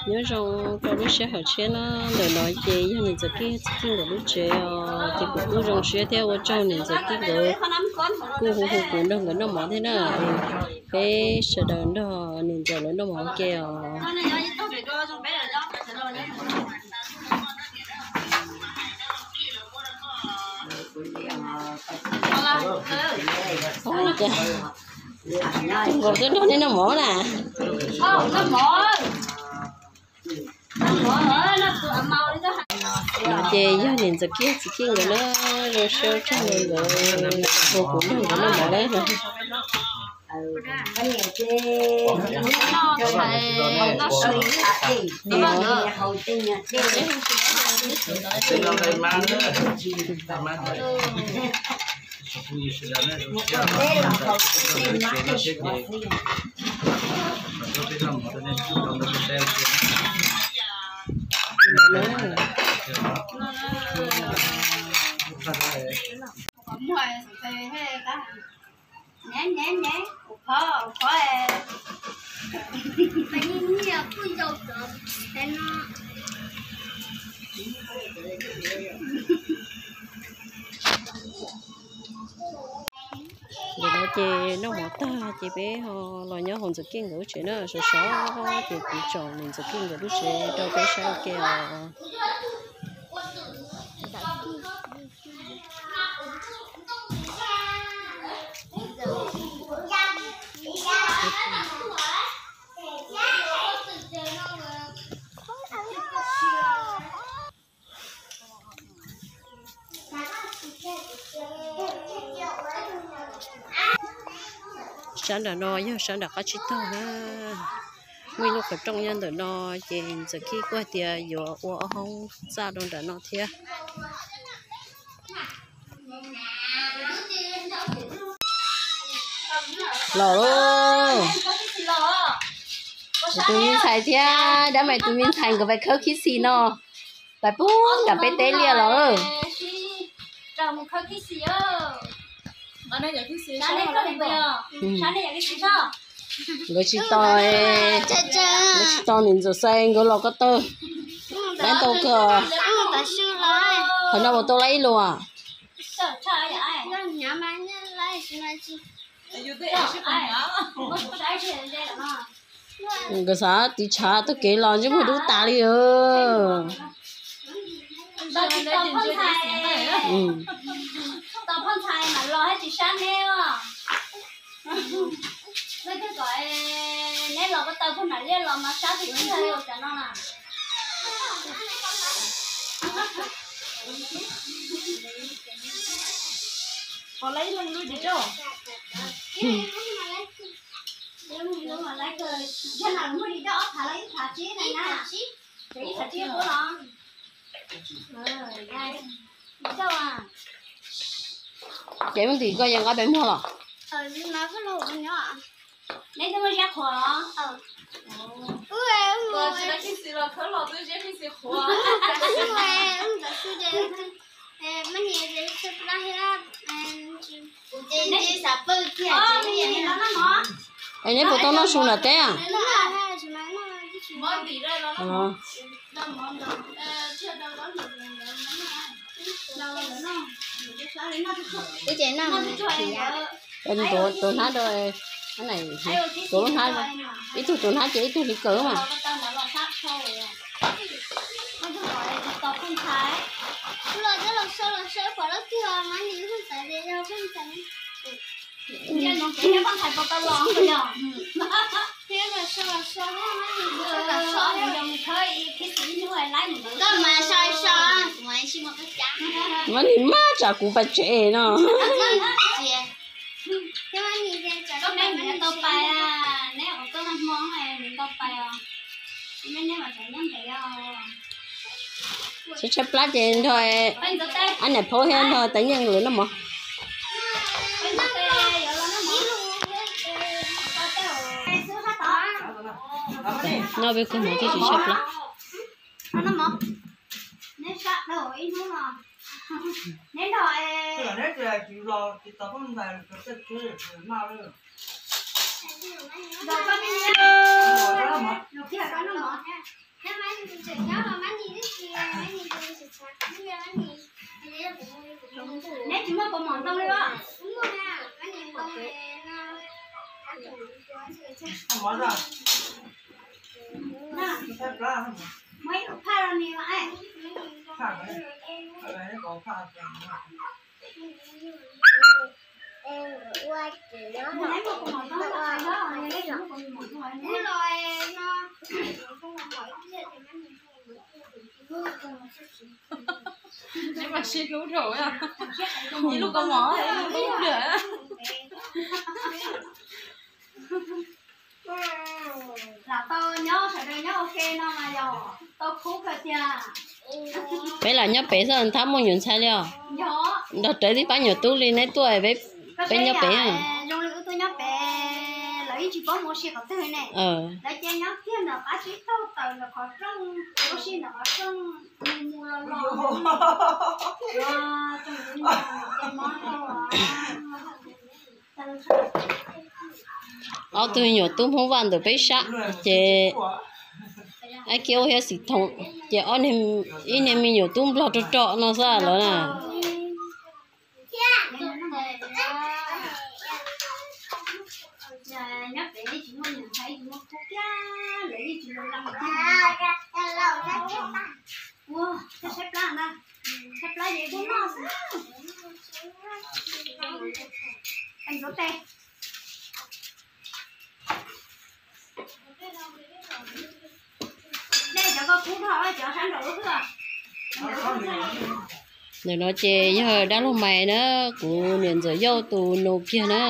Nyob zoo rau lub sij hawm tshiab na, ntawm no ces yog niam Ntxawm Kib txiv Kib nkawd lub tsev os, ces kuv kuj zoo siab thiab ua tsaug niam Ntxawm Kib nkawd kuj hu hu kuv nrog nkawd noj mov thiab na. Peb sawv daws nrog niam Ntxawm lawv noj mov ua ke os. Nkaus twb nrog nej noj mov na. Ces yog niam Ntxawm Kib txiv Kib nkawd na, zoo siab tsaug nkawd hu kuv nrog nkawd noj mov lawm. Ntawm no ces noj mov tag ces peb ho los nyob hauv Ntxawm Kib nkawd lub tsev na, sov sov ces kuv tsom niam Ntxawm Kib nkawd lub tsev rau peb saib ua ke os. Sab nram no yog sab nram qab tsib taug na. Muaj ib lub qhov rooj nyob ntawm no, ces Ntxawm Kib kuj hais tias yuav ua ob hoob txaj rau nram no thiab. Los, tus me ntxhais thiab dab mais tus me ntxhais nkawd pais khawb khib xis no, pais puag nram peb teb liaj los. Nkawd tsis tau, nkawd tsis tau niam Ntxawm Xais nkawd los ko taw. Laib ntau kawg. Qhov no puas tau laib ib lus? Nkawd xav tiv tshav taug kev los ntsej muag dub tas li. Ces mus tim koj yeej nqa pes muag los? Es neb puas tau noj su nram teb? Tuav hnab rau, tuav lub hnab, ib tug tuav hnab ces ib tug hliv kawg mas. Mas nim maj tsam kuv pais tsev no. Tshaib tshaib plab ces nrog ab niam phaub thiab nrog Tais Nyeej lawv noj mov. Noj peb kawg mov twb tsis tshaib plab. Neb tsis muaj kaus mom ntoo li os? Muab ib lub phaj rau nws mas. Ib lub kaus mom, ib lub dua. Lam tau nyob sawv daws nyob ua ke no mas yog tau khub kawg tiag. Peb lam nyob pem xwb, thab muaj nyuam ntxhais li os? Nrog rawv tib pab nyuam tub li neb tuaj, peb nyob pem. Zoo li wb tuaj nyob pem, lawv yeej tsis paub mus ua si qhov twg ne. Lawv ces nyob kiag ntawm qab tsib taug tawm ntawm qhov rooj, ua si ntawm qhov rooj, mus mus los los. Ob tug nyuam tub Hmoob Vaj ntawm peb sab ces, ab, Kiab Ub thiab Xim Thoom, ces ib niag me nyuam tub Nplog rog rog no xwb lawv na. Ntawm no ces yog dab laug Mais na, kuv niam ntxawm Yauj tus nus kiag na.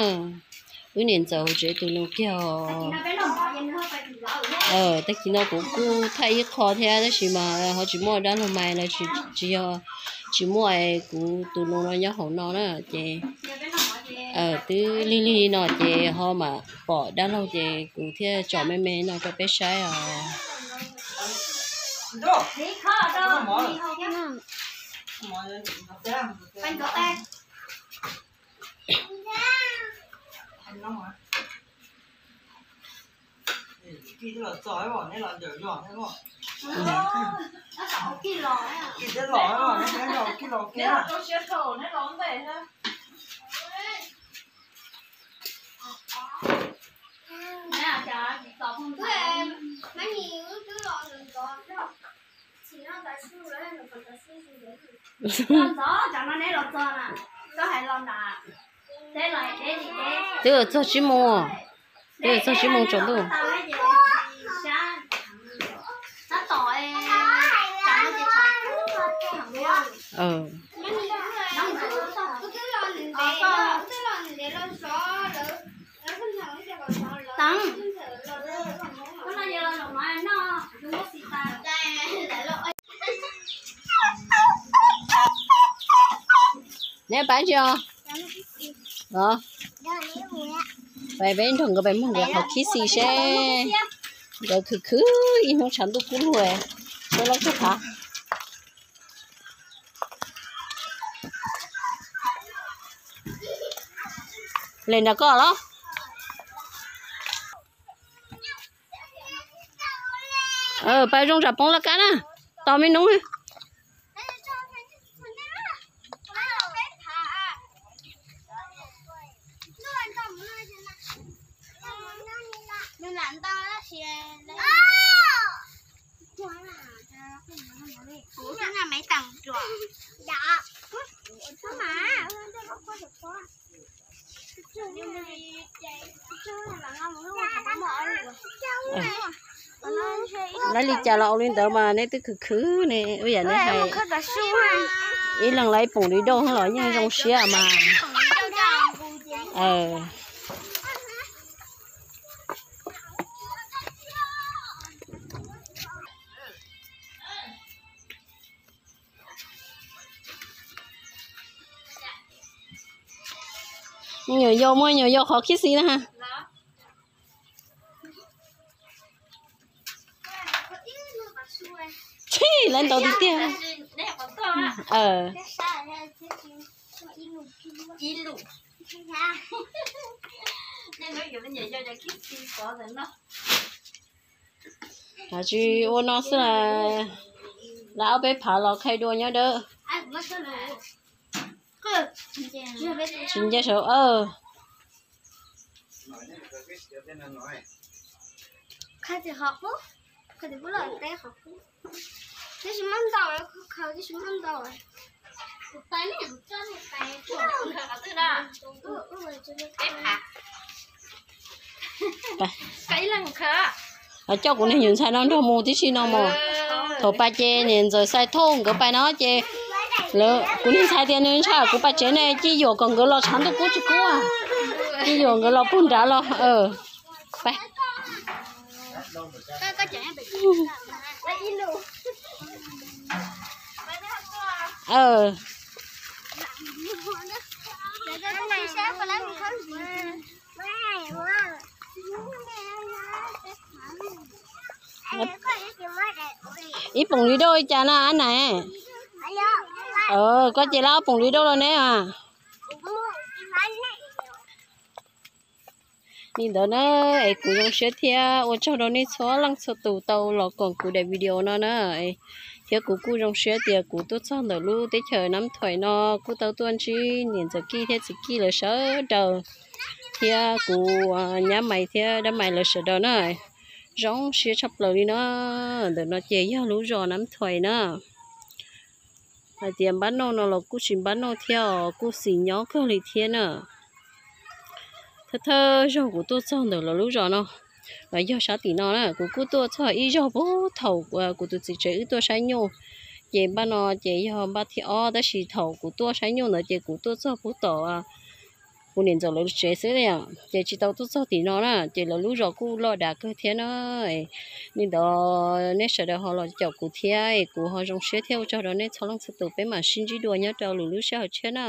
Wb niam ntxawm hauv tsev tus nus kiag os. Tag kis no kuv kuj thaij ib qho thiab tab sis mas ho tsis muaj dab laug Mais lawv, tsis yog, tsis muaj kuv tus nus no nyob hauv no na ces twb lig lig no ces ho mam pom dab laug ces kuv thiaj tsom me me no rau peb saib os. Twb txog tsib moos, twb txog tsib moos tsaus ntuj. Neb pab tsi os? Peb nrog nkawd pais muag nkawd qhov khib xis seb nkawd khwv khwv ib hnub tshav ntuj kub lug seb lawv txog qhov. Li nrog koj los? Pab zoo tsam poob laj kab na, tos me nub. Lawv li cas los ua li ntawd mas neb twb khwv khwv ne, ua yam neb hais. Ib leeg lawv ib poom li dauj los yeej zoo siab mas. Nyuam yaus muaj nyuam yaus qhov khib xis na. Txhij, lawv ntau tiag tiag. Tsis ua no xwb las, lawv ob peb phav los khai dua nyob dawb. Tsis nce saum. Coj kuv niag nyuam ntxhais no nrog mus tib si no mog. Thaum pais ces niam ntxawm Xais Thooj nkawd pais no ces kuv niag ntxhais tias nws ntshai kuv pais tsev ne, Cib Yuam kom nkawd los tshav ntuj kub tsis kub, Cib Yuam nkawd los puag nrad los. Ib poom li dauj li cas na ab nais? Koj ces lab ob poom li dauj los ne. Li ntawd na, es kuv zoo siab thiab ua tsaug rau nej txhua leej txhua tus tau los koom kuv daim video no na. Thiab kuv kuj zoo siab tias kuv tuaj txog ntawm lub teb chaws Nab Thuais no kuj tau tuaj ntsib niam ntxawm Kij thiab txiv Kij lawv sawv daws, thiab kuv nyab Maiv thiab dab Maiv lawv sawv daws na. Zoo siab tshaj plaws li na. Ntawm no ces yog lub zos Nab Thuais na. Hais tias npab nauj no los kuj tsis npab nauj thiab os, kuj xis nyob kawg li thiab na. Thawj thawj zaug kuv tuaj txog ntawm lawv lub zos no, los yog sab tim no na, kuv kuj tuaj txog ib zaug puag thaum kuv tus txiv tsev wb tuaj saib nyuj, ces npaj no ces yog npaj thib ob, tab sis thaum kuv tuaj saib nyuj ntawd ces kuv tuaj txog puag tom kuv niam ntxawm lawv tsev xwb, ces tsis tau tuaj txog tim no na, ces lawv lub zos kuj loj dav kawg thiab na. Li ntawd nej sawv daws ho los caum kuv thiab, kuv ho zoo siab thiab ua tsaug rau nej txhua leej txhua tus, peb mam sib ntsib dua nyob rau lwm lub sij hawm tshiab na.